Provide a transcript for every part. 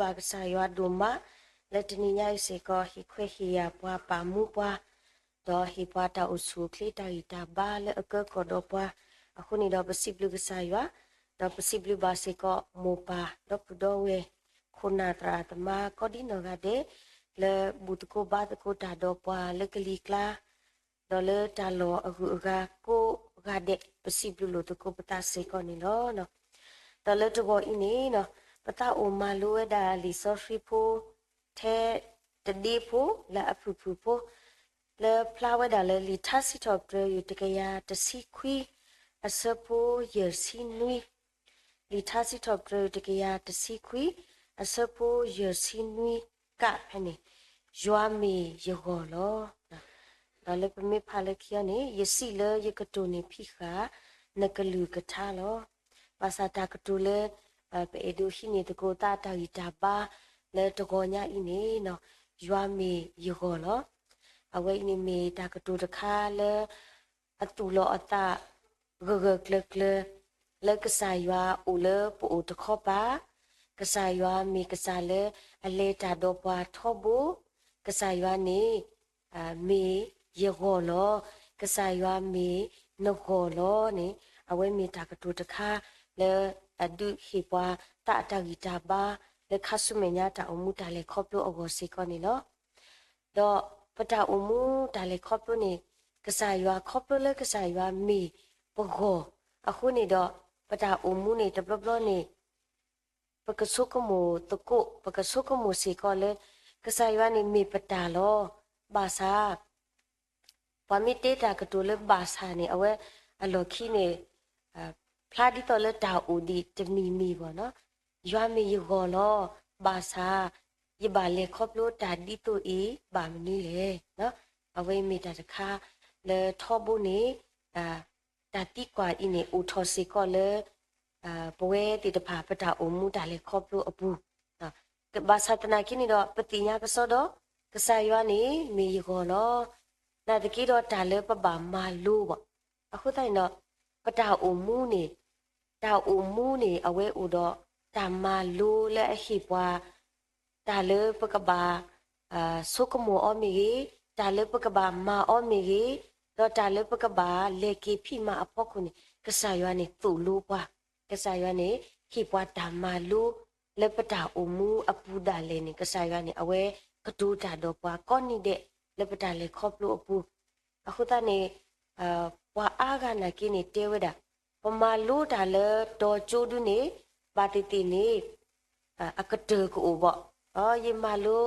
ပစံးဘျုးဘၣ်ကစၢ်ယွၤဒိၣ်မး လၢတနံၤညါအံၤစ့ၢ်ကီး ဟ့ၣ်ခွဲးဟ့ၣ်ယာ်ပှၤ ပာ်မူပှၤ, ဒီးဟ့ၣ်ပှၤတၢ်အိၣ်ဆူၣ်အိၣ်ချ့တၢ်ဂံၢ်တၢ်ဘါလၢအကၢကီၢ်ဒီးပှၤ, အဃိန့ၣ်ဒီးပစံးဘျုးကစၢ်ယွၤ, ဒီးပစံးဘျုးဘၣ်စ့ၢ်ကီးမိၢ်ပၢ်ဒီပုၢ်ဒီဝဲၢ် ခိၣ်နၢ်သရၣ်သမါကိးဒ်နီၢ်ဂၤဒဲး လၢဘူၣ်သကိးဘါသကိးတၢ်ဒီးပှၤလၢကလံၤကျါ ဒီးလၢတၢ်လီၢ်အဂုၤအဂၤကိးဂၤဒဲး ပစံးဘျုးလိာ်သကိးပသးစ့ၢ်ကီးန့ၣ်လီၤ. ဒီးလၢတဂီၤအံၤန့ၣ် ပသးအိၣ်မၤလိဝဲဒၣ်လံာ်စီဆှံဖိ ထဲတဒ့ဖိ လၢအဖုၣ်ဖုၣ်ဖိ လၢဖျါဝဲဒၣ်လၢလံာ်ထါစံးထီၣ်ပတြၢၤ တကယၤတဆံခွံ အဆၢဖိယဲၢ်ဆံနွံ, လံာ်ထါစံးထီၣ်ပတြၢၤ တကယၤတဆံခွံ အဆၢဖိယဲၢ်ဆံနွံက ဖဲန့ၣ်, ယွၤမ့ၢ်ယဂီၢ်လီၤ. ဒီးလၢပမ့ၢ်ဖးလၢခံအီၤန့ၣ်, ယစံးလၢယကတိၤန့ၢ်ဖံးဃာ် နကလုၢ်ကထါလီၤ. ဘၣ်ဆၣ်တၢ်ကတိၤလၢ ပအဲၣ်ဒိးဟံးန့ၢ်သကိးသးတၢ်ဂံၢ်တၢ်ဘါလၢတဂီၤညါအံၤန့ၣ်, ယွၤမ့ၢ်ယဂီၢ်လီၤ. အဝဲအံၤန့ၣ်မ့ၢ်တၢ်ကတိၤတခါလၢ အသူၣ်လီၤအသး ဂၢၢ်ဂၢၢ်ကျၢၤကျၢၤ လၢကစၢ်ယွၤအိၣ်လၢပအိၣ်တခီပၤ, ကစၢ်ယွၤမ့ၢ်ကစၢ်လၢအလဲၤတၢ်ဒီးပှၤထီဘိ, ကစၢ်ယွၤန့ၣ် မ့ၢ်ယဂီၢ်လီၤ, ကစၢ်ယွၤမ့ၢ်နဂီၢ်လီၤန့ၣ်, အဝဲမ့ၢ်တၢ်ကတိၤတခါလၢအဒုးဟ့ၣ်ပှၤသးအတၢ်ဂံၢ်တၢ်ဘါ လၢခါဆူမဲာ်ညါတၢ်အိၣ်မူတၢ်လဲၤခီဖျိအဂီၢ်စ့ၢ်ကီးန့ၣ်လီၤ. ဒီးပတၢ်အိၣ်မူတၢ်လဲၤခီဖျိန့ၣ်, ကစၢ်ယွၤ ခီဖျိလၢကစၢ်ယွၤမ့ၢ်ပဂီၢ်အဃိန့ၣ်ဒီး, ပတၢ်အိၣ်မူန့ၣ်တဘျီဘျီန့ၣ် ပကဆိကမိၣ်သကိး, ပကဆိကမိၣ်စ့ၢ်ကီးလၢ ကစၢ်ယွၤန့ၣ်မ့ၢ်ပတၢ်လီၤ. ဘၣ်ဆၣ် ပှၤမ့ၢ်တဲတၢ်ကတိၤလၢဘၣ်ဆၣ်န့ၣ်, အဝဲအလီၢ်ခံန့ၣ် ဖျါဒ်သိးလၢတၢ်အိၣ်ဒံးတမံၤမံၤဘၣ်နီၤ. ယွၤမ့ၢ်ယဂီၢ်လီၤ. ဘၣ်ဆၣ် ယဘၣ်လဲၤခီဖျိတၢ်ဒ်သိးအံၤဘၣ်မနုၤလဲၣ်. အဝဲအံၤမ့ၢ်တၢ်တခါလၢထီဘိန့ၣ် တၢ်သံကွၢ်အံၤန့ၣ် အိၣ်ထီၣ်စ့ၢ်ကီးလၢ ပဝဲသ့ၣ်တဖၣ်ပတၢ်အိၣ်မူတၢ်လဲၤခီဖျိအပူၤ, ဘၣ်ဆၣ်သနာ်က့န့ၣ်ဒီး ပသ့ၣ်ညါကစီဒီး ကစၢ်ယွၤန့ၣ်မ့ၢ်ယဂီၢ်လီၤ. နာ်သက့ဒီးတၢ်လၢပဘၣ်မၤလိဘၣ်. အဃိသတးန့ၣ်ဒီး ပတၢ်အိၣ်မူန့ၣ်, တၢ်အိၣ်မူန့ၣ် အဝဲအိၣ်ဒီးတၢ်မၤလိလၢအဟ့ၣ်ပှၤ တၢ်လၢပကဘၣ် ဆိကမိၣ်အီၤမ့ၢ်ဂ့ၤ, တၢ်လၢပကဘၣ်မၤအီၤမ့ၢ်ဂ့ၤ, ဒီးတၢ်လၢပကဘၣ်လဲၤက့ၤဖံးမၤအဖီခိၣ်န့ၣ် ကစၢ်ယွၤန့ၣ်သိၣ်လိပှၤ, ကစၢ်ယွၤန့ၣ် ဟ့ၣ်ပှၤတၢ်မၤလိလၢပတၢ်အိၣ်မူအပူၤဒၣ်လဲာ်န့ၣ် ကစၢ်ယွၤန့ၣ် အဝဲကတိၤတၢ်ဒီးပှၤကိးနံၤဒဲး လၢပတၢ်လဲၤခီဖျိအပူၤ. အဃိသတးန့ၣ် ပှၤအါဂၤနာ်က့န့ၣ်တဲဝဲဒၣ်, ပမၤလိတၢ်လၢတီၤကၠိဒုန့ၣ် ဘၣ်သ့ၣ်သ့ၣ်န့ၣ် အကတၢၢ်ကအိၣ်ဘၣ်. ယမၤလိ,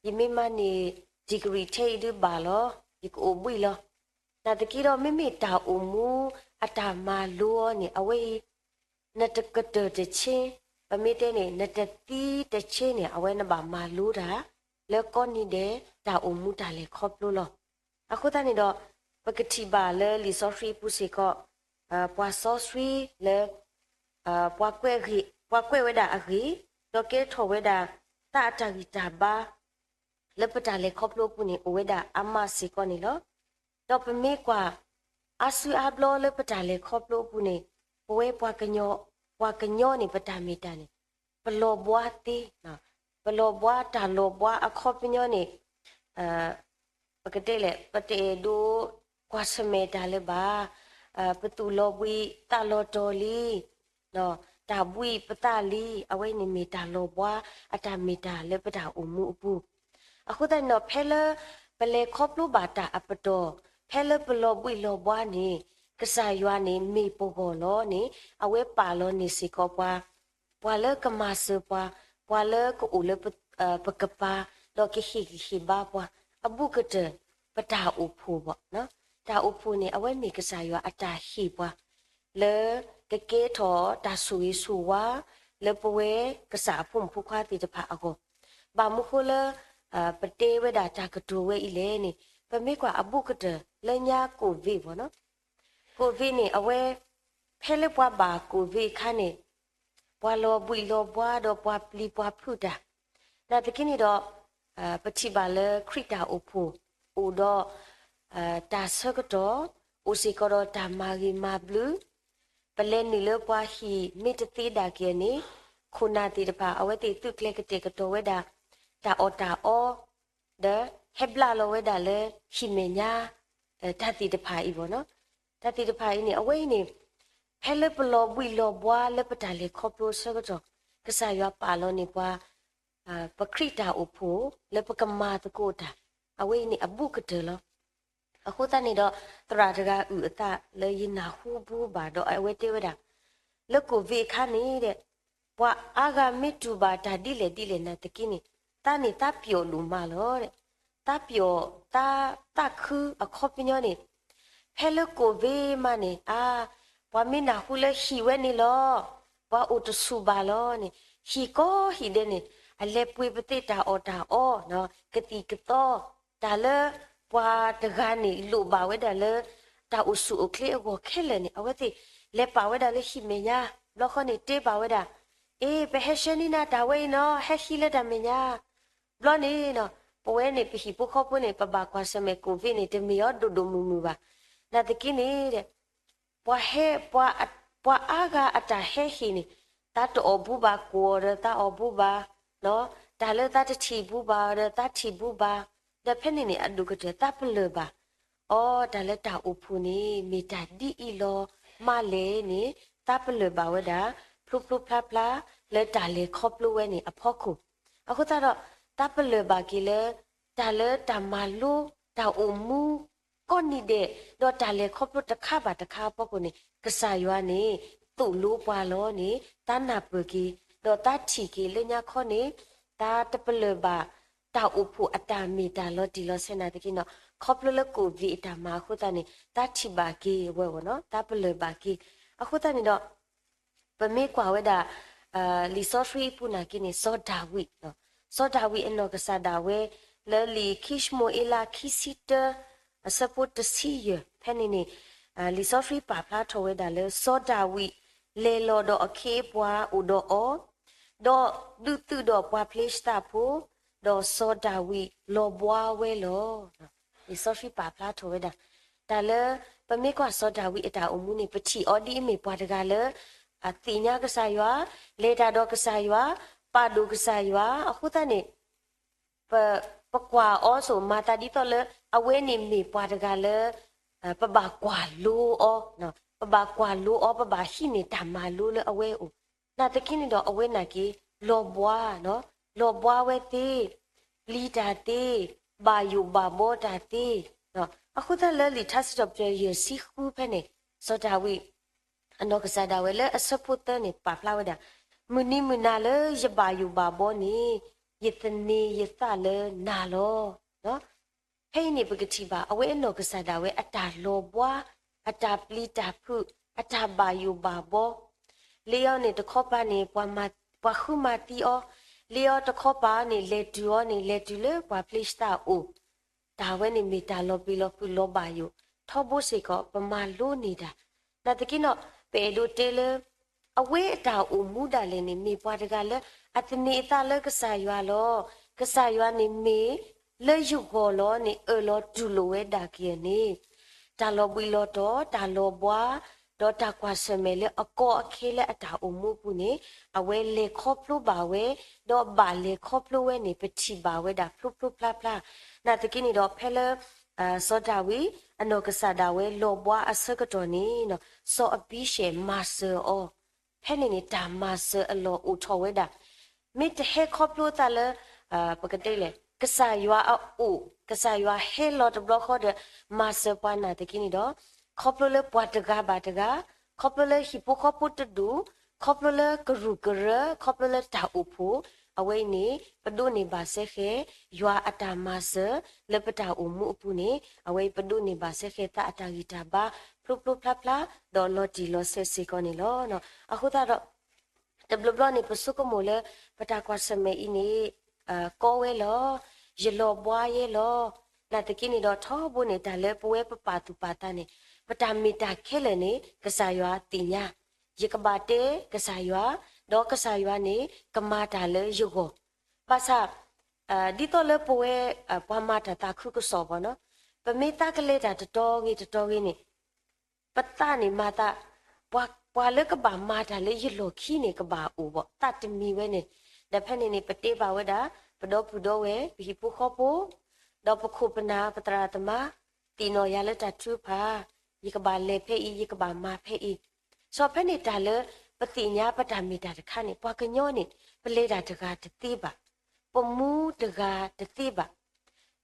ယမ့ၢ်မၤန့ၢ် degree ထဲအံၤဒုဘၣ်လီၤ, ယကအိၣ်ဘှံးလီၤ. နာ်သက့ဒီး မ့မ့ၢ်တၢ်အိၣ်မူအတၢ်မၤလိအီၤန့ၣ် အဝဲအံၤ နတကတၢၢ်တဆ့, ပမ့ၢ်တဲန့ၣ် နတသံတဆ့န့ၣ် အဝဲနဘၣ်မၤလိတၢ် လၢကိးနံၤဒဲးတၢ်အိၣ်မူတၢ်လဲၤခီဖျိလီၤ. အဃိသတးန့ၣ်ဒီး ပကထံၣ်ဘၣ်လၢလံာ်စီဆှံအပူၤစ့ၢ်ကီး ပှၤစီဆှံလၢ ပှၤကွဲးဝဲဒၣ်အဂ့ၢ်, ဒီးကဲထီၣ်ဝဲဒၣ် သးအတၢ်ဂံၢ်တၢ်ဘါ လၢပတၢ်လဲၤခီဖျိအပူၤန့ၣ် အိၣ်ဝဲဒၣ်အါမးစ့ၢ်ကီးန့ၣ်လီၤ. ဒီးပမ့ၢ်ကွၢ် အါစုအါဘျီလၢပတၢ်လဲၤခီဖျိအပူၤန့ၣ် ပဝဲပှၤကညီ, ပှၤကညီန့ၣ် ပတၢ်မ့ၢ်တၢ်န့ၣ် ပလီၤဘှါသ့, ပလီၤဘှါ, တၢ်လီၤဘှါအခီပညီန့ၣ် ပကတဲလဲၣ်, ပတအဲၣ်ဒိးကွၢ်ဆၢၣ်မဲာ်တၢ်လၢၤဘၣ်, ပသူၣ်လီၤဘှံးသးလီၤတီၤလံ, တၢ်ဘှံးပသးလံ, အဝဲန့ၣ်မ့ၢ်တၢ်လီၤဘှါအတၢ်မ့ၢ်တၢ်လၢပတၢ်အိၣ်မူအပူၤ. အဃိသတးန့ၣ်ဒီး ဖဲလၢပလဲၤခီဖျိဘၣ်တၢ်အပတီၢ်, ဖဲလၢပလီၤဘှံးလီၤဘှါန့ၣ် ကစၢ်ယွၤန့ၣ်မ့ၢ်ပဂီၢ်လီၤန့ၣ် အဝဲပာ်လီၤန့ၢ်စ့ၢ်ကီးပှၤ ပှၤလၢကမၤစၢၤပှၤ, ပှၤလၢကအိၣ်လၢပကပၤ, ဒီးကဟ့ၣ်ဂံၢ်ဟ့ၣ်ဘါပှၤ, အဘူးကတၢၢ် ပတၢ်အိၣ်ဖှိၣ်ဘၣ်. တၢ်အိၣ်ဖှိၣ်န့ၣ် အဝဲမ့ၢ်ကစၢ်ယွၤအတၢ်ဟ့ၣ်ပှၤ လၢကကဲထီၣ်တၢ်ဆိၣ်ဂ့ၤဆိၣ်ဝါ လၢပဝဲကစၢ်အဖိမုၣ်ဖိခွါသ့ၣ်တဖၣ်အဂီၢ်. ဘၣ်မနုၤဃိလၢ ပတဲဝဲဒၣ်တၢ်ကတိၤဝဲအံၤလဲၣ်န့ၣ်, ပမ့ၢ်ကွၢ်အဘူးကတၢၢ်လၢညါ ကိၣ်ဝ့ၣ်ဘၣ်နီၤ, ကိၣ်ဝ့ၣ်န့ၣ် အဝဲ ဖဲလၢပှၤဘၣ်ကိၣ်ဝ့ၣ်အခါန့ၣ် ပှၤလီၤဘှံးလီၤဘှါဒီးပှၤပျံၤပှၤဖုးတၢ်. နာ်သက့န့ၣ်ဒီး ပထံၣ်ဘၣ်လၢခရံာ်တၢ်အိၣ်ဖှိၣ်အိၣ်ဒီး တၢ်ဆၢကတီၢ်, အိၣ်စ့ၢ်ကီးဒီးတၢ်မၤဂ့ၤမၤဘျုး, ပလဲၤနုာ်လၢပှၤဟံၣ်မ့ၢ်တသ့ဒၣ်က့ၤန့ၣ် ခိၣ်နၢ်သ့ၣ်တဖၣ် အဝဲသ့ၣ်သုးကျဲၤကတဲာ်ကတီၤဝဲဒၣ် တၢ်အီၣ်တၢ်အီ ဒီးဟဲဘျးလီၤဝဲဒၣ်လၢဟံၣ်မဲာ်ညါ တၢ်သ့ၣ်တဖၣ်အံၤဘၣ်နီၤ. တၢ်သ့ၣ်တဖၣ်အံၤန့ၣ် အဝဲအံၤန့ၣ် ဖဲလၢပလီၤဘှံးလီၤဘှါလၢပတၢ်လဲၤခီဖျိအဆၢကတီၢ် ကစၢ်ယွၤပာ်လီၤန့ၢ်ပှၤ ပခရံာ်တၢ်အိၣ်ဖှိၣ် လၢပကမၤသကိးတၢ် အဝဲအံၤန့ၣ်အဘူးကတၢၢ်လီၤ. အဃိသတးန့ၣ်ဒီး သရၣ်တဂၤအုၣ်အသးလၢယနၢ်ဟူဘူးဘၣ်ဒီး အဝဲတဲဝဲဒၣ် လၢ COVID အခါန့ၣ်ဒီး ပှၤအါဂၤမ့ၢ်တူၢ်ဘၣ်တၢ်ဒ်လဲၣ်ဒ်လဲၣ်နာ်သက့န့ၣ် သးန့ၣ်သးပျီၣ်ဒိၣ်မးလီၤ. သးပျီၣ် သး သးခုအခီပညီန့ၣ် ဖဲလၢ COVID မးန့ၣ် အါ ပှၤမ့ၢ်နၢ်ဟူလၢဟံၣ်ဝဲန့ၣ်လီၤ ပှၤအိၣ်တဆူၣ်ဘၣ်လီၤန့ၣ် ဟံၣ်ကိးဟံၣ်ဒဲးန့ၣ် အလဲၤပှ့ၤပသ့ၣ်တၢ်အီၣ်တၢ်အီ ကသံၣ်ကသီ တၢ်လၢပှၤတဂၤန့ၣ်လိၣ်ဘၣ်ဝဲဒၣ်လၢ တၢ်အိၣ်ဆူၣ်အိၣ်ချ့အဂီၢ်ခဲလၢာ်န့ၣ် အဝဲသ့ၣ်လဲၤပာ်ဝဲဒၣ်လၢဟံၣ်မဲာ်ညါ ဘျီဃီန့ၣ်တဲဘၣ်ဝဲဒၣ် အ့ ပဟဲဆှၢန့ၢ်နၤတၢ်ဝဲအံၤနီၤ ဟဲဟံးလၢတၢ်မဲာ်ညါ ဘျီန့ၣ် ပဝဲန့ၣ် ပဟံၣ်ဖိဃီဖိန့ၣ် ပဘၣ်ကွၢ်ဆၢၣ်မဲာ် COVID န့ၣ် တမ့ၢ်အီၤဒိၣ်ဒိၣ်မုၢ်မုၢ်ဘၣ်. နာ်သက့န့ၣ် ပှၤဟဲ ပှၤအါဂၤအတၢ်ဟဲဟ့ၣ်န့ၣ် သးတအီၣ်ဘူးဘၣ်ကွီၢ်ဒီးသးအီၣ်ဘူးဘၣ်, တၢ်လၢသးတထံၣ်ဘူးဘၣ်ဒီးသးထံၣ်ဘူးဘၣ်, ဒီးဖဲန့ၣ်န့ၣ် အဒိၣ်ကတၢၢ်သးပလၢၢ်ဘၣ် အီ တၢ်လၢတၢ်အိၣ်ဖှိၣ်န့ၣ် မ့ၢ်တၢ်ဒ်အံၤလီၤမးလဲၣ်န့ၣ် သးပလၢၢ်ဘၣ်ဝဲဒၣ် ဖျိဖျိဖျါဖျါ လၢတၢ်လဲၤခီဖျိဝဲန့ၣ်အဖီခိၣ်. အဃိသတးဒီး သးပလၢၢ်ဘၣ်က့ၤလၢ တၢ်လၢတၢ်မၤလိ တၢ်အိၣ်မူ ကိးနံၤဒဲး ဒီးတၢ်လဲၤခီဖျိတခါဘၣ်တခါအဖီခိၣ်န့ၣ် ကစၢ်ယွၤန့ၣ် သိၣ်လိပှၤလီၤန့ၣ် သးနၢ်ပၢၢ်က့ၤ ဒီးသးထံၣ်က့ၤလၢညါခီန့ၣ် သးတပလၢၢ်ဘၣ် တၢ်အိၣ်ဖှိၣ်အတၢ်မ့ၢ်တၢ်လီၤတံၢ်လီၤဆဲးနာ်သက့နီၤ ခီဖျိလၢ COVID အတၢ်မၤအဃိသတးန့ၣ် သးထံၣ်ဘၣ်က့ၤဝဲဘၣ်နီၤ သးပလၢၢ်ဘၣ်က့ၤ. အဃိသတးန့ၣ်ဒီး ပမ့ၢ်ကွၢ်ဝဲဒၣ် လံာ်စီဆှံအပူၤနာ်က့န့ၣ် စီၤဒၤဝံး, စီၤဒၤဝံးအနီၢ်ကစၢ်ဒၣ်ဝဲ လၢလံာ်ခံၡမူၤအ့လးခံဆံတၢ အဆၢဖိတဆံယဲၢ် ဖဲန့ၣ်န့ၣ် လံာ်စီဆှံပာ်ဖျါထီၣ်ဝဲဒၣ်လၢ စီၤဒၤဝံး လဲၤလီၤဒီးအခ့အပှၤအိၣ်ဒီးအီၤ, ဒီးဒုးသုးဒီးပှၤဖလ့ၡသးဖိ, ဒီးစီၤဒၤဝံးလီၤဘှါဝဲလီၤ. လံာ်စီဆှံပာ်ဖျါထီၣ်ဝဲဒၣ် တၢ်လၢ ပမ့ၢ်ကွၢ်စီၤဒၤဝံးအတၢ်အိၣ်မူန့ၣ် ပထံၣ်အီၤဒ်အမ့ၢ်ပှၤတဂၤလၢ အသ့ၣ်ညါကစၢ်ယွၤ, လဲၤတၢ်ဒီးကစၢ်ယွၤ, ပာ်ဒိၣ်ကစၢ်ယွၤ, အဃိသတးန့ၣ် ပ ပကွၢ်အီၤစိၤမၤသးဒ်သိးလၢ အဝဲန့ၣ်မ့ၢ်ပှၤတဂၤလၢ ပဘၣ်ကွၢ်လိအီၤ, ပဘၣ်ကွၢ်လိအီၤ ပဘၣ်ဟံးန့ၢ်တၢ်မၤလိလၢအဝဲအအိၣ်, နာ်သက့န့ၣ်ဒီးအဝဲနာ်က့ လီၤဘှါ, လီၤဘှါဝဲသ့, ပျံၤတၢ်သ့, ဘၣ်ယိၣ်ဘၣ်ဘှီတၢ်သ့, အဃိသတးလၢလံာ်ထါစံးထီၣ်ပတြၢၤယဲၢ်ဆံဃုဖဲန့ၣ် စီၤဒၤဝံး အနီၢ်ကစၢ်ဒၣ်ဝဲလၢအဆၢဖိသၢန့ၣ် ပာ်ဖျါဝဲဒၣ်, မုၢ်နံၤမုၢ်နၤလၢယဘၣ်ယိၣ်ဘၣ်ဘှီန့ၣ် ယသန့ၤယသးလၢနၤလီၤ. ဖဲအံၤန့ၣ် ပကထံၣ်ဘၣ် အဝဲအနီၢ်ကစၢ်ဒၣ်ဝဲအတၢ်လီၤဘှါ, အတၢ်ပျံၤတၢ်ဖုး, အတၢ်ဘၣ်ယိၣ်ဘၣ်ဘှီ, လၢအီၤန့ၣ်တခီပၤန့ၣ် ပှၤဃုမၤသံအီၤ, လၢအီၤတခီပၤန့ၣ် လဲၤတုၤအီၤန့ၣ် လဲၤတုၤလၢပှၤဖလ့ၡသးအအိၣ် တၢ်ဝဲန့ၣ်မ့ၢ်တၢ်လီၤပျံၤလီၤဖုးလီၤဘၣ်ယိၣ် ထီဘိစ့ၢ်ကီး ပမၤလိန့ၢ်တၢ်, နာ်သက့နီၤ ပအဲၣ်ဒိးတဲလၢ အဝဲအတၢ်အိၣ်မူဒၣ်လဲာ်န့ၣ် မ့ၢ်ပှၤတဂၤလၢ အသန့ၤအသးလၢကစၢ်ယွၤလီၤ. ကစၢ်ယွၤန့ၣ်မ့ၢ်လၢယဂီၢ်လီၤန့ၣ် အၢၣ်လီၤတူၢ်လိာ်ဝဲဒၣ်က့ၤန့ၣ် တၢ်လီၤဘှံးလီၤတီၤ တၢ်လီၤဘှါ ဒီးတၢ်ကွၢ်ဆၢၣ်မဲာ်လၢအကီအခဲလၢအတၢ်အိၣ်မူအပူၤန့ၣ် အဝဲလဲၤခီဖျိဘၣ်ဝဲ, ဒီးဘၣ်လဲၤခီဖျိဝဲန့ၣ် ပထံၣ်ဘၣ်ဝဲဒၣ်ဖျိဖျိဖျါဖျါ, နာ်သက့န့ၣ်ဒီး ဖဲလၢ စီၤဒၤဝံး အနီၢ်ကစၢ်ဒၣ်ဝဲလီၤဘှါအဆၢကတီၢ်န့ၣ် စီၤအဘံၡဲးမၤစၢၤအီၤ, ဖဲန့ၣ်န့ၣ် တၢ်မၤစၢၤအလီၢ်အိၣ်ထီၣ်ဝဲဒၣ်, မ့ၢ်တဟဲခီဖျိသးလၢ ပကတဲလဲၣ် ကစၢ်ယွၤအအိၣ် ကစၢ်ယွၤဟဲလီၤတဘျီဃီဒီး မၤစၢၤပှၤနာ်သက့န့ၣ်ဒီး ခီဖျိလၢပှၤတဂၤဘၣ်တဂၤ, ခီဖျိလၢဟံၣ်ဖိဃီဖိတဒူၣ်, ခီဖျိလၢကရူၢ်ကရၢ, ခီဖျိလၢတၢ်အိၣ်ဖှိၣ်, အဝဲအံၤန့ၣ် ပဒိးန့ၢ်ဘၣ်စဲဃဲ ယွၤအတၢ်မၤစၢၤ လၢပတၢ်အိၣ်မူအပူၤန့ၣ် အဝဲအံၤပဒိးန့ၢ်ဘၣ်စဲဃဲသးအတၢ်ဂံၢ်တၢ်ဘါ ဖျိဖျိဖျါဖျါ ဒီးလီၤတံၢ်လီၤဆဲးစ့ၢ်ကီးန့ၣ်လီၤ. အဃိသတးဒီး တဘျီဘျီန့ၣ် ပဆိကမိၣ်လၢ ပတၢ်ကွၢ်ဆၢၣ်မဲာ်အံၤန့ၣ် ကီဝဲလီၤ, ယလီၤဘှါယဲလီၤ, နာ်သက့န့ၣ်ဒီး ထီဘိန့ၣ် တၢ်လၢပဝဲပပာ်သူၣ်ပာ်သးန့ၣ် ပတၢ်မ့ၢ်တၢ်ခဲလၢာ်န့ၣ် ကစၢ်ယွၤသ့ၣ်ညါ, ယကဘၣ်တဲကစၢ်ယွၤ, ဒီးကစၢ်ယွၤန့ၣ် ကမၤတၢ်လၢယဂီၢ်, ဘၣ်ဆၣ် ဒ်သိးလၢပဝဲ ပှၤမၤတၢ်သးခုကစီၣ်ဘၣ်နီၤ, ပမ့ၢ်သးကလဲၤတၢ်တတီဂ့ၤတတီဂ့ၤန့ၣ် ပသးန့ၣ်မၤသး ပှၤ ပှၤလၢကဘၣ်မၤတၢ်လၢယလီၢ်ခံန့ၣ် ကဘၣ်အိၣ်ဘၣ် သးတမံၤဝဲန့ၣ်. ဒီးဖဲန့ၣ်န့ၣ် ပတဲဘၣ်ဝဲဒၣ် ပဒီပုၢ်ဒီဝဲၢ် ပဟံၣ်ဖိဃီဖိ ဒီးပခိၣ်ပနၢ် ပသရၣ်သမါ သ့ၣ်နီၣ်ယၤလၢတၢ်ထုကဖၣ်, ယကဘၣ်လဲၤဖဲအံၤ ယကဘၣ်မၤဖဲအံၤ. စီၤဖဲန့ၣ်တၢ်လၢ ပသ့ၣ်ညါပတၢ်မ့ၢ်တၢ်တခါန့ၣ် ပှၤကညီန့ၣ် ပလဲၤတၢ်တဂၤတသ့ဘၣ်, ပမူတဂၤတသ့ဘၣ်.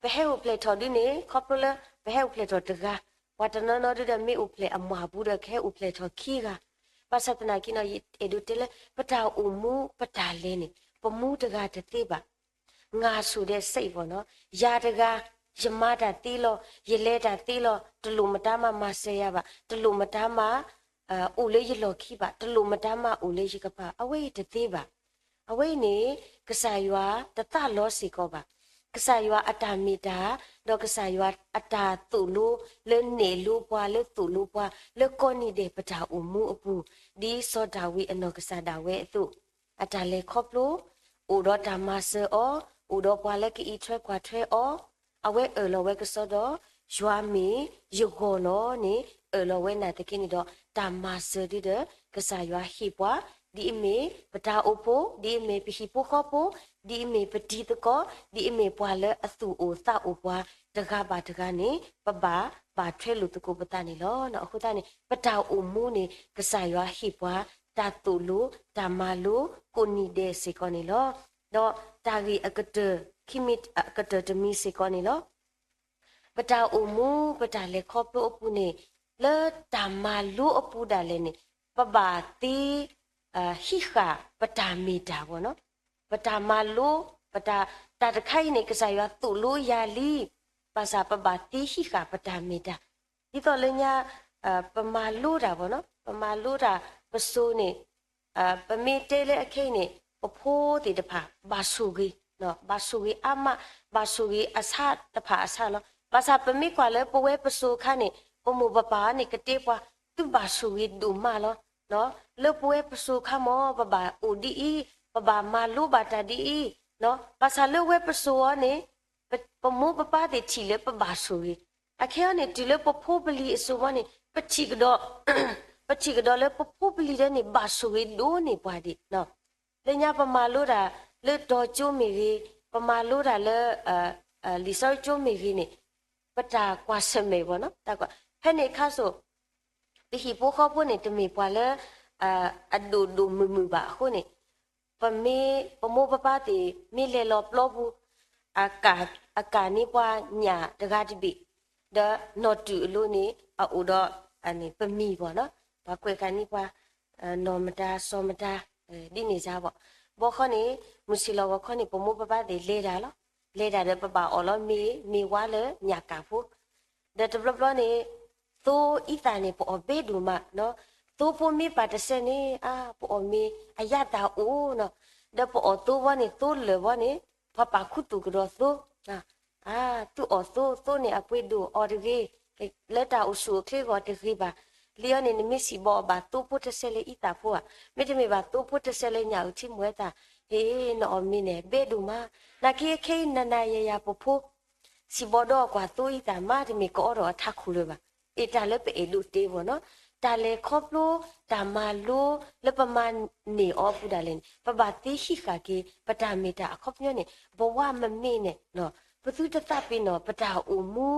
ပဟဲအိၣ်ဖျဲၣ်ထီၣ်ဒုန့ၣ် ခီဖျိလၢ ပဟဲအိၣ်ဖျဲၣ်ထီၣ်တဂၤ, ပှၤတနီၤနီၤဒုဒီးမ့ၢ်အိၣ်ဖျဲၣ်အမုၢ်အပူၤဒီး ကဟဲအိၣ်ဖျဲၣ်ထီၣ်ခံဂၤ. ဘၣ်ဆၣ်သနာ်က့နီၤ ယအဲၣ်ဒိးတဲလၢ ပတၢ်အိၣ်မူပတၢ်လဲၤန့ၣ် ပမူတဂၤတသ့ဘၣ်. ငါဆိုးတဲ့စိတ်ပေါ့နော်, ယၤတဂၤ ယမၤတၢ်သ့လီၤ, ယလဲၤတၢ်သ့လီၤ, တလိၣ်မတၤမၤမၤစၢၤယၤဘၣ်, တလိၣ်မတၤမၤ အိၣ်လၢယလီၢ်ခံဘၣ်, တလိၣ်မတၤမၤအိၣ်လၢယကပၤ, အဝဲအံၤတသ့ဘၣ်. အဝဲအံၤန့ၣ် ကစၢ်ယွၤတသးလီစ့ၢ်ကီးဘၣ်. ကစၢ်ယွၤအတၢ်မ့ၢ်တၢ် ဒီးကစၢ်ယွၤအတၢ်သိၣ်လိ လၢနဲၣ်လိပှၤ လၢသိၣ်လိပှၤ လၢကိးနံၤဒဲးပတၢ်အိၣ်မူအပူၤ, ဒ်စီၤဒၤဝံးအနီၢ်ကစၢ်ဒၣ်ဝဲအသိး, အတၢ်လဲၤခီဖျိ အိၣ်ဒီးတၢ်မၤစၢၤအီၤ, အိၣ်ဒီးပှၤလၢကအံးထွဲကွၢ်ထွဲအီၤ, အဝဲအၢၣ်လီၤဝဲကစီဒီး ယွၤမ့ၢ်ယဂီၢ်လီၤန့ၣ် အၢၣ်လီၤဝဲနာ်သက့န့ၣ်ဒီး တၢ်မၤစၢၤဒုဒီး ကစၢ်ယွၤဟ့ၣ်ပှၤ, ဒ်အမ့ၢ်ပတၢ်အိၣ်ဖှိၣ်, ဒ်အမ့ၢ်ပဟံၣ်ဖိဃီဖိ, ဒ်အမ့ၢ်ပတံၤသကိး, ဒ်အမ့ၢ်ပှၤလၢအသူၣ်အိၣ်သးအိၣ်ပှၤ တဂၤဘၣ်တဂၤန့ၣ် ပဘၣ်ဘၣ်ထွဲလိာ်သကိးပသးန့ၣ်လီၤ. အဃိသတးန့ၣ် ပတၢ်အိၣ်မူန့ၣ် ကစၢ်ယွၤဟ့ၣ်ပှၤ တၢ်သိၣ်လိ တၢ်မၤလိ ကိးနံၤဒဲးစ့ၢ်ကီးန့ၣ်လီၤ. ဒီးတၢ်ဂ့ၢ်အကတၢၢ် ခံမံၤအကတၢၢ်တမံၤစ့ၢ်ကီးန့ၣ်လီၤ. ပတၢ်အိၣ်မူ ပတၢ်လဲၤခီဖျိအပူၤန့ၣ် လၢတၢ်မၤလိအပူၤဒၣ်လဲာ်န့ၣ် ပဘၣ်သ့ ဟံးဃာ်ပတၢ်မ့ၢ်တၢ်ဘၣ်နီၤ. ပတၢ်မၤလိ ပတၢ် တၢ်တခါအံၤန့ၣ် ကစၢ်ယွၤသိၣ်လိယၤလံ, ဘၣ်ဆၣ်ပဘၣ်သ့ဟံးဃာ်ပတၢ်မ့ၢ်တၢ်. ဒ်သိးလၢညါ ပမၤလိတၢ်ဘၣ်နီၤ, ပမၤလိတၢ် ပစိၤန့ၣ် ပမ့ၢ်တဲလၢအခဲအံၤန့ၣ် ပဖိသ့ၣ်တဖၣ် ဘၣ်ဆိၣ်ဂ့ၤ, ဘၣ်ဆိၣ်ဂ့ၤအါမး, ဘၣ်ဆိၣ်ဂ့ၤအဆါတဖၣ်အဆါလီၤ. ဘၣ်ဆၣ်ပမ့ၢ်ကွၢ်လၢပဝဲပစိၤအခါန့ၣ် ပမိၢ်ပပၢ်န့ၣ် ကတဲပှၤ သုဘၣ်ဆိၣ်ဂ့ၤဒိၣ်မးလီၤ. လၢပဝဲပစိၤအခါမ့ၢ် ပဘၣ်အိၣ်ဒ်အံၤ, ပဘၣ်မၤလိဘၣ်တၢ်ဒ်အံၤ, ဘၣ်ဆၣ်လၢဝဲပစိၤအီၤန့ၣ် ပမိၢ်ပပၢ်သ့ၣ်ထံၣ်လၢပဘၣ်ဆိၣ်ဂ့ၤ, အခဲအံၤန့ၣ် တုၤလၢပဖိပလံၤအစိၤမ့ၢ်န့ၣ် ပထံၣ်ကဒီး ပထံၣ်ကဒီးလၢပဖိပလံၤဒဲးန့ၣ် ဘၣ်ဆိၣ်ဂ့ၤဒိၣ်န့ၢ်ပှၤဒံး. လၢညါပမၤလိတၢ်လၢတီၤကၠိမ့ၢ်ဂ့ၤ, ပမၤလိတၢ်လၢ လံာ်စီဆှံကၠိမ့ၢ်ဂ့ၤန့ၣ် ပတၢ်ကွၢ်ဆၢၣ်မဲာ်ဘၣ်နီၤ, တၢ်ကွၢ် ဖဲန့ၣ်အခါစိၤ ပဟံၣ်ဖိဃီဖိန့ၣ် တမ့ၢ်ပှၤလၢ အဒိၣ်ဒိၣ်မုၢ်မုၢ်ဘၣ်အဃိန့ၣ် ပမ့ၢ် ပမိၢ်ပပၢ်သ့ၣ် မ့ၢ်လဲၤလီၤပျီပူၤ အကၣ်န့ၢ်ပှၤညၣ်တဂၤတဘ့ၣ်, ဒီးနီၢ်တုၤအလိၤန့ၣ် အအိၣ်ဒီး ပမံၤဘၣ်နီၤ, ပှၤကွဲးကၣ်န့ၢ်ပှၤ နီၢ်မတၤစီၤမတၤ ဒ်န့ၣ်စ့ၢ်ဘၣ်. ဘီခီန့ၣ် မုၢ်ဆ့ၣ်လီၤဂီၤခီန့ၣ် ပမိၢ်ပပၢ်သ့ၣ်လဲၤတၢ်လီၤ, လဲၤတၢ်ဒီးပဘၣ်အီၣ်လီၤမ့ၤ မ့ၤဝါလၢညၣ်ကၣ်ဖိ ဒီးတဘျီဘျီန့ၣ် သိအံသၣ်န့ၣ် ပအီၣ်ဘဲဒိၣ်မးနီၤ, သိဖိမ့ၢ်ပာ်တစဲးန့ၣ် အါ ပအီၣ်မ့ၤအယါသၣ်အိၣ်နီၤ, ဒီးပအီၣ်သိဘီန့ၣ် သိလၢာ်ဘီန့ၣ် ပှၤပာ်ခူသူၣ်ကဒီးသိ, အါ သုအီၣ်သိ သိန့ၣ်အပှ့ၤဒိၣ်အီၣ်တဂ့ၤ, လၢတၢ်အိၣ်ဆူၣ်အိၣ်ချ့အဂီၢ်တဂ့ၤဘၣ်, လံအီၤန့ၣ် နမ့ၢ်စံၣ်ဘီအီၣ်ဘၣ်သိဖိတစဲးလၢအံသၣ်ဖိဧါ, မ့တမ့ၢ်ဘၣ်သိဖိတစဲးလၢညၣ်အုၣ်ထံမူၤဝဲသၣ်, ဟ့ၣ် နအီၣ်မ့ၤန့ၣ် ဘဲဒိၣ်မး, နာ်က့ခဲအံၤနၤနၤယၤယၤပဖိ စံၣ်ဘီဒီးကွၢ်သိအံသၣ်မး တမ့ၢ်ကအီဒီးအထးခိၣ်လၢၤဘၣ်. အ့ၣ် တၢ်လၢပအဲၣ်ဒိးတဲဘၣ်နီၤ, တၢ်လဲၤခီဖျိ တၢ်မၤလိ လၢပမၤန့ၢ်အီၤအပူၤဒၣ်လဲာ်န့ၣ် ပဘၣ်သ့ဟံးဃာ်က့ၤ ပတၢ်မ့ၢ်တၢ်အခီပညီန့ၣ် ဘဝမမ့ၢ်န့ၣ် ပသုတသးပ့ၤနီၣ် ပတၢ်အိၣ်မူ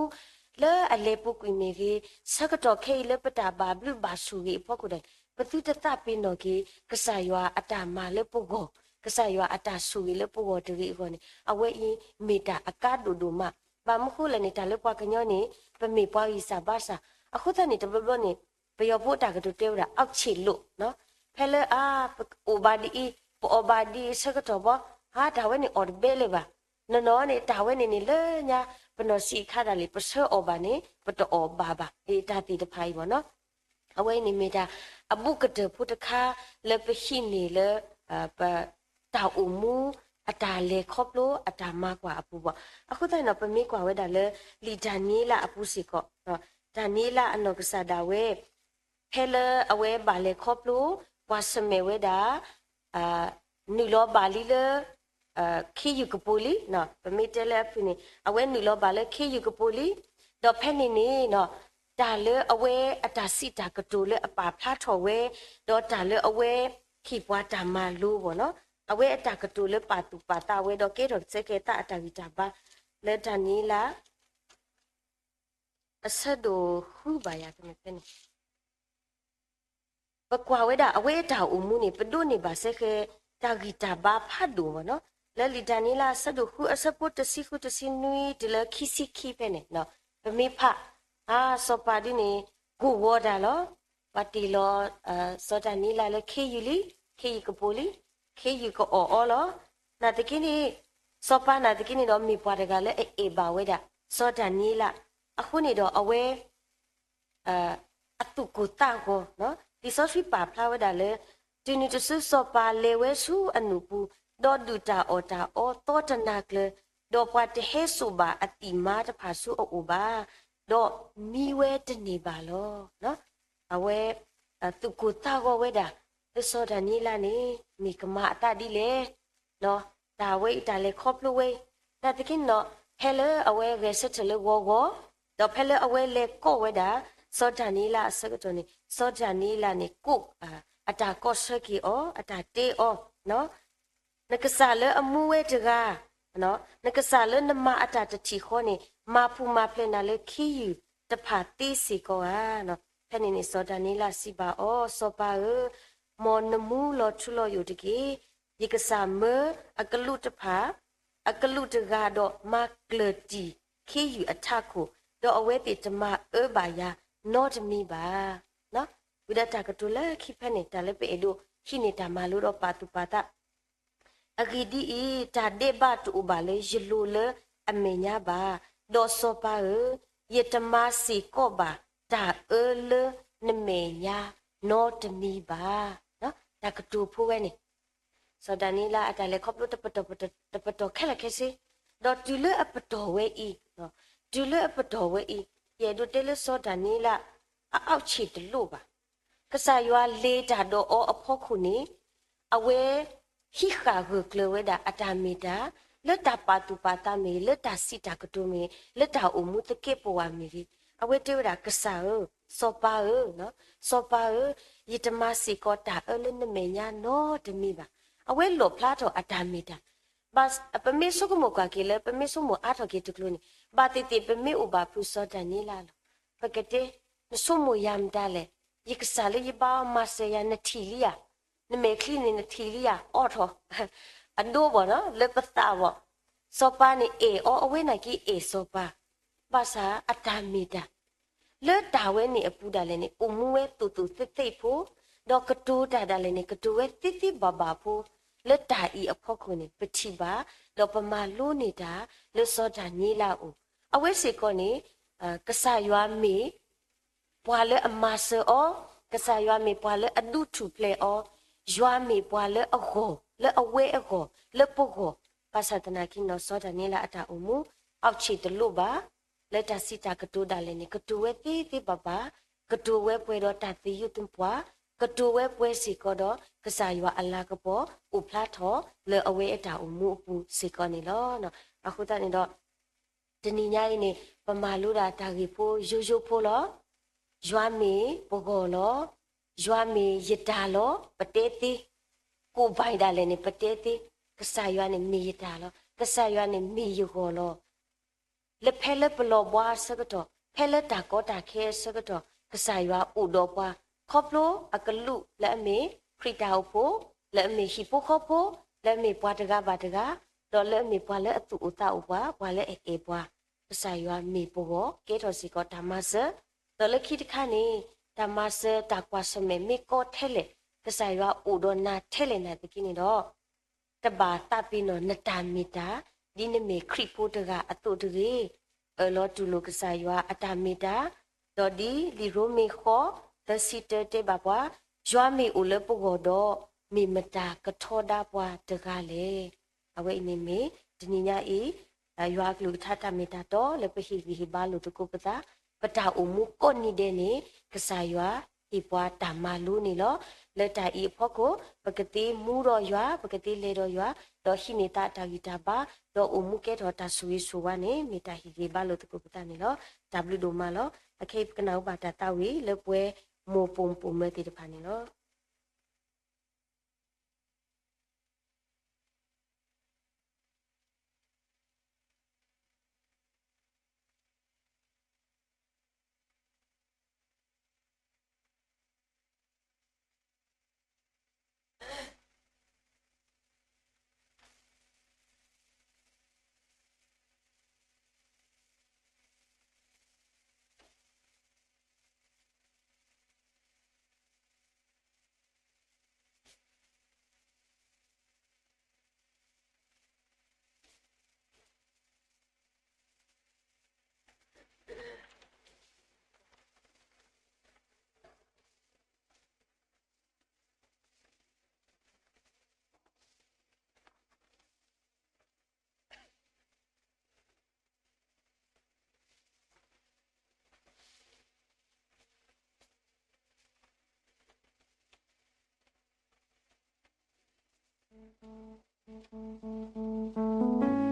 လၢအလဲၤပူၤကွံာ်မ့ၢ်ဂ့ၤ, ဆၢကတီၢ်ခဲအံၤလၢပတၢ်ဘၣ်ဘျုးဘၣ်ဆိၣ်ဂ့ၤအဖီခိၣ်ဒၣ် ပသုတသးပ့ၤနီၣ်က့ၤ ကစၢ်ယွၤအတၢ်မၤလၢပဂီၢ်, ကစၢ်ယွၤအတၢ်ဆိၣ်ဂ့ၤလၢပဂီၢ်တဂ့ၤအဂီၢ်န့ၣ် အဝဲအံၤမ့ၢ်တၢ်အကါဒိၣ်ဒိၣ်မး. ဘၣ်မနုၤဃိလဲၣ်န့ၣ် တၢ်လၢပှၤကညီန့ၣ် ပမ့ၢ်ပှၤဂံၢ်စၢ်ဘါစၢ်, အဃိသတးန့ၣ် တဘျီဘျီန့ၣ် ပယီၤဖိတၢ်ကတိၤတဲဝဲဒၣ် အောက်ခြေလို့, ဖဲလၢအ ပအိၣ်ဘၣ်ဒ်အံၤ, ပအီၣ်ဘၣ်ဒ်အံၤဆၢကတီၢ်ဘီ, ဟါ တၢ်ဝဲန့ၣ်အီၣ်တဘဲလၢၤဘၣ်. နီၢ်နီၢ်န့ၣ် တၢ်ဝဲန့ၣ်န့ၣ် လၢညါ ပနီၢ်ဆံးအခါဒၣ်လဲာ် ပဆၢအီၣ်ဘၣ်န့ၣ် ပတအီၣ်ဘၣ်ဘၣ်. အ့ၣ် တၢ်သ့ၣ်တဖၣ်အံၤဘၣ်နီၤ အဝဲအံၤန့ၣ်မ့ၢ်တၢ် အဘူးကတၢၢ်ဖိတခါ လၢပဟံးန့ၢ်လၢ ပ တၢ်အိၣ်မူ အတၢ်လဲၤခီဖျိ အတၢ်မၤကွၢ်အပူၤဘၣ်. အဃိသတးန့ၣ် ပမ့ၢ်ကွၢ်ဝဲဒၣ်လၢ လံာ်ဒၤနံးယ့လးအပူၤစ့ၢ်ကီး, ဒၤနံးယ့လးအနီၢ်ကစၢ်ဒၣ်ဝဲ ဖဲလၢအဝဲဘၣ်လဲၤခီဖျိ ကွၢ်ဆၢၣ်မဲာ်ဝဲဒၣ် နုာ်လီၤဘၣ်လံလၢ ခ့ယုၢ်ကပိာ်လံ, ပမ့ၢ်တဲလၢအဖုၣ်န့ၣ် အဝဲနုာ်လီၤဘၣ်လၢခ့ယုၢ်ကပိာ်လံ, ဒီးဖဲန့ၣ်န့ၣ် တၢ်လၢအဝဲအတၢ်စံးတၢ်ကတိၤလၢအပာ်ဖျါထီၣ်ဝဲ, ဒီးတၢ်လၢအဝဲဟ့ၣ်ပှၤတၢ်မၤလိဘၣ်နီၤ, အဝဲအတၢ်ကတိၤလၢပာ်သူၣ်ပာ်သးဝဲဒီးကဲထီၣ်စ့ၢ်ကီးသးအတၢ်ဂံၢ်တၢ်ဘါ, လၢတၢ်နံၤလၢ အဆၢဒိၣ်ဃုဘၣ်ယၤကန့ၣ်ဖဲန့ၣ် ပကွၢ်ဝဲဒၣ်အဝဲအတၢ်အိၣ်မူန့ၣ် ပဒိးန့ၢ်ဘၣ်စ့ၢ်ကီး တၢ်ဂံၢ်တၢ်ဘါဖးဒိၣ်မးနီၤ, လၢလံာ်ဒၤနံးယ့လးအဆၢဒိၣ်ဃုအဆၢဖိတဆံဃုတဆံနွံတုၤလၢခံဆံခံဖဲန့ၣ်, ပမ့ၢ်ဖး, အါ, စီၤပၤဒ်န့ၣ် ကိၢ်ဂီၤတၢ်လီၤ, ပှၤတ့ၢ်လီၤ စီၤဒၤနံးယ့လးလၢခ့ယုၢ်လံ, ခ့ယုၢ်ကပိာ်လံ, ခ့ယုၢ်ကအီၣ်အီၤလီၤ, နာ်သက့န့ၣ် စီၤပၤနာ်သက့န့ၣ်ဒီးမ့ၢ်ပှၤတဂၤလၢအအဲၣ်ဘၣ်ဝဲဒၣ် စီၤဒၤနံးယ့လး, အဃိန့ၣ်ဒီးအဝဲ အသူၣ်ကိၢ်သးဂီၤ, လံာ်စီဆှံပာ်ဖျါဝဲဒၣ်လၢ တုၤနုၤတစုစီၤပၤလဲၤဝဲဆူအနူၢ်ပူၤ, ဒီးဒုၣ်တၢ်အီၣ်တၢ်အီသီတနၤကျၢၤ, ဒီးပှၤတဟဲစိာ်ဘၣ်အသံၣ်မါတဖၣ်ဆူအအိၣ်ဘၣ်, ဒီးမံဝဲတန့ၢ်ဘၣ်လီၤ. အဝဲ သူၣ်ကိၢ်သးဂီၤဝဲဒၣ် လၢစီၤဒၤနံးယ့လးန့ၣ် မ့ၢ်ကမၤအသးဒ်လဲၣ် တၢ်ဝဲအံၤတၢ်လဲၤခီဖျိဝဲအံၤ, နာ်သက့န့ၣ်ဒီး ဖဲလၢအဝဲဂဲၤဆၢထၢၣ်လၢဂီၤဂီၤ, ဒီးဖဲလၢအဝဲလဲၤကိးဝဲဒၣ် စီၤဒၤနံးယ့လးအဆၢကတီၢ်န့ၣ် စီၤဒၤနံးယ့လးန့ၣ် ကိး အတၢ်ကိးဆၢက့ၤအီၤ, အတၢ်တဲအီၤ, နကစၢ်လၢအမူဝဲတဂၤ, နကစၢ်လၢနမၤအတၢ်တထံၣ်ဃီန့ၣ် မၤဖှူၣ်မၤဖျဲးနၤလၢခ့ယုၢ်တဖၣ်သ့စ့ၢ်ကီးဧါ. ဖဲန့ၣ်န့ၣ် စီၤဒၤနံးယ့လးစံးဘၣ်အီၤ, စီၤပၤဧၢ, မ်နမူလီၤထူလီၤယိာ်တက့ၢ်. ယကစၢ်မၢအကလူးတဖၣ်, အကလူးတဂၤဒီးမၤကျၢၢ်တံၢ်ခ့ယုၢ်အထးခိၣ်, ဒီးအဝဲသ့ၣ်တမၤအၢဘၣ်ယၤနီတမံၤဘၣ်. ဝံၤဒီးတၢ်ကတိၤလၢခံဖဲန့ၣ် တၢ်လၢပအဲၣ်ဒိးဟံးန့ၢ်တၢ်မၤလိဒီးပာ်သူၣ်ပာ်သး အဂ့ၢ်ဒ်အံၤ, တၢ်ဒဲးဘးတအိၣ်ဘၣ်လၢယလိၤလၢအမဲာ်ညါဘၣ်. ဒီးစီၤပၤဧၢ, ယတမၤစ့ၢ်ကီးဘၣ်တၢ်အၢလၢနမဲာ်ညါနီတမံၤဘၣ်. တၢ်ကတိၤဖိဝဲန့ၣ် စီၤဒၤနံးယ့လးအတၢ်လဲၤခီဖျိတပတီၢ် တပတီၢ်ခဲလၢာ်ခဲဆ့, ဒီးတုၤလၢအပတီၢ်ဝဲအံၤ, တုၤလၢအပတီၢ်ဝဲအံၤ, ယအဲၣ်ဒိးတဲလၢစီၤဒၤနံးယ့လး အအောက်ခြေတလိပ်ဘၣ်. ကစၢ်ယွၤလဲၤတၢ်ဒီးအီၤအဖီခိၣ်န့ၣ်, အဝဲဟံးဃာ်ဂၢၢ်ကျၢၤဝဲဒၣ်အတၢ်မ့ၢ်တၢ်, လၢတၢ်ပာ်သူၣ်ပာ်သးမ့ၢ်ဂ့ၤ, လၢတၢ်စံးတၢ်ကတိၤမ့ၢ်ဂ့ၤ, လၢတၢ်အိၣ်မူသကဲးပဝးမ့ၢ်ဂ့ၤ, အဝဲတဲဝဲဒၣ် ကစၢ်ဧၢ, စီၤပၤဧၢ, စီၤပၤဧၢ, ယတမၤစ့ၢ်ကီးတၢ်အၢလၢနမဲာ်ညါနီတမံၤဘၣ်. အဝဲလီၣ်ဖျါထီၣ်အတၢ်မ့ၢ်တၢ် ပမ့ၢ်ဆိကမိၣ်ကွၢ်က့ၤလၢ ပမ့ၢ်ဆိကမိၣ်အါထီၣ်က့ၤတကျိၤန့ၣ်, ဘၣ်သ့ၣ်သ့ၣ်ပမ့ၢ်အိၣ်ဘၣ်ဖုးစီၤဒၤနံးယ့လးလီၤ. ပကတဲ, နဆိကမိၣ်ယၤမတၤလဲၣ်, ယကစၢ်လၢယဘါအီၤမၤစၢၤယၤ နထံၣ်လံဧါ, နမဲာ်ချံန့ၣ်နထံၣ်လံဧါ, အိးထီၣ် အဒိဘၣ်နီၤ လၢပသးဘၣ်. စီၤပၤန့ၣ်အဲၣ်အီၤ အဝဲန့ၣ်က့အဲၣ်စီၤပၤ, ဘၣ်ဆၣ်အတၢ်မ့ၢ်တၢ် လၢတၢ်ဝဲန့ၣ်အပူၤဒၣ်လဲာ်န့ၣ် အိၣ်မူဝဲသိၣ်သိၣ်သ့သ့ဖိ, ဒီးကတိၤတၢ်ဒၣ်လဲာ်န့ၣ် ကတိၤဝဲသ့သ့ဘၣ်ဘၣ်ဖိ, လၢတၢ်အံၤအဖီခိၣ်န့ၣ် ပထံၣ်ဘၣ်, ဒီးပမၤလိန့ၢ်တၢ်လၢစီၤဒၤနံးယ့လးအအိၣ်, အဝဲစ့ၢ်ကီးန့ၣ် ကစၢ်ယွၤမ့ၢ် ပှၤလၢအမၤစၢၤအီၤ, ကစၢ်ယွၤမ့ၢ်ပှၤလၢအဒုးထူၣ်ဖျဲးအီၤ, ယွၤမ့ၢ်ပှၤလၢအဂီၢ်, လၢအဝဲအဂီၢ်, လၢပဂီၢ်, ဘၣ်ဆၣ်သနာ်က့နီၤ စီၤဒၤနံးယ့လးအတၢ်အိၣ်မူ အောက်ခြေတလိပ်ဘၣ်, လၢတၢ်စံးတၢ်ကတိၤဒၣ်လဲာ်န့ၣ် ကတိၤဝဲသ့သ့ဘၣ်ဘၣ်, ကတိၤဝဲပှဲၤဒီးတၢ်သယုၢ်သပှၢ်, ကတိၤဝဲပှဲၤစ့ၢ်ကီးဒီး ကစၢ်ယွၤအလၤကပီၤအိၣ်ဖျါထီၣ်လၢအဝဲအတၢ်အိၣ်မူအပူၤစ့ၢ်ကီးန့ၣ်လီၤ. အဃိသတးန့ၣ်ဒီး တနံၤညါအံၤန့ၣ် ပမၤလိဒၣ်တၢ်ဂ့ၢ်ဖိယိယိဖိလီၤ. ယွၤမ့ၢ်ပဂီၢ်လီၤ. ယွၤမ့ၢ်ယတၢ်လီၤ. ပတဲသ့, ကိးဘၣ်ဒၣ်လဲာ်န့ၣ် ပတဲသ့, ကစၢ်ယွၤန့ၣ်မ့ၢ်ယတၢ်လီၤ. ကစၢ်ယွၤန့ၣ်မ့ၢ်ယဂီၢ်လီၤ. လၢဖဲလၢပလီၢ်ဘှါအဆၢကတီၢ်, ဖဲလၢတၢ်ကီတၢ်ခဲအဆၢကတီၢ်, ကစၢ်ယွၤအိၣ်ဒီးပှၤ, ခီဖျိအကလူးလၢအမ့ၢ်ခရံာ်တၢ်အိၣ်ဖှိၣ်, လၢအမ့ၢ်ဟံၣ်ဖိဃီဖိ, လၢအမ့ၢ်ပှၤတဂၤဘၣ်တဂၤ, ဒီးလၢအမ့ၢ်ပှၤလၢအသူၣ်အိၣ်သးအိၣ်ပှၤ, ပှၤလၢအအဲၣ်ပှၤ, ကစၢ်ယွၤမ့ၢ်ပဂီၢ် ကဲထီၣ်စ့ၢ်ကီးတၢ်မၤစၢၤ, ဒီးလၢခံတခါန့ၣ် တၢ်မၤစၢၤတၢ်ကွၢ်ဆၢၣ်မဲာ်မ့ၢ်ကီထဲလဲၣ်, ကစၢ်ယွၤအိၣ်ဒီးနၤထဲလဲၣ်နာ်သက့န့ၣ်ဒီး တဘၣ်သးပ့ၤနီၣ်နတၢ်မ့ၢ်တၢ်, ဒ်နမ့ၢ်ခရံာ်ဖိတဂၤအသိးတဂ့ၤ. အၢၣ်လီၤတူၢ်လိာ်ကစၢ်ယွၤအတၢ်မ့ၢ်တၢ်, ဒီးဒ်လံာ်ရိမ့ၤဃိး သၢဆံတၢတဲဘၣ်ပှၤ, ယွၤမ့ၢ်အိၣ်လၢပဂီၢ်ဒီး, မ့ၢ်မတၤကထီဒါပှၤတဂၤလဲၣ်. အဝဲအံၤန့ၣ်မ့ၢ် တနံၤညါအံၤ ယွၤအကလုၢ်ကထါတၢ်မ့ၢ်တၢ်တီလၢပဟ့ၣ်ဂံၢ်ဟ့ၣ်ဘါလိာ်သကိးပသး, ပတၢ်အိၣ်မူကိးနံၤဒဲးန့ၣ် ကစၢ်ယွၤ ဟ့ၣ်ပှၤတၢ်မၤလိန့ၣ်လီၤ. လၢတၢ်အံၤအဖီခိၣ် ပကသ့မူဒီးယွၤ, ပကသ့လဲၤဒီးယွၤ, ဒီးဟံးန့ၢ်သးတၢ်ဂံၢ်တၢ်ဘါ, ဒီးအိၣ်မူကဲထီၣ်တၢ်ဆိၣ်ဂ့ၤဆိၣ်ဝါန့ၣ် မ့ၢ်တၢ်ဟ့ၣ်ဂံၢ်ဘါလိာ်သကိးပသးန့ၣ်လီၤ. တၢ်ဘျုးဒိၣ်မးလီၤ. အခဲအံၤပကနၢ်ဟူဘၣ်တၢ်သးဝံၣ်လၢပဝဲမိၢ်ပိာ်မုၣ်ပိာ်မၢၤသ့ၣ်တဖၣ်န့ၣ်လီၤ.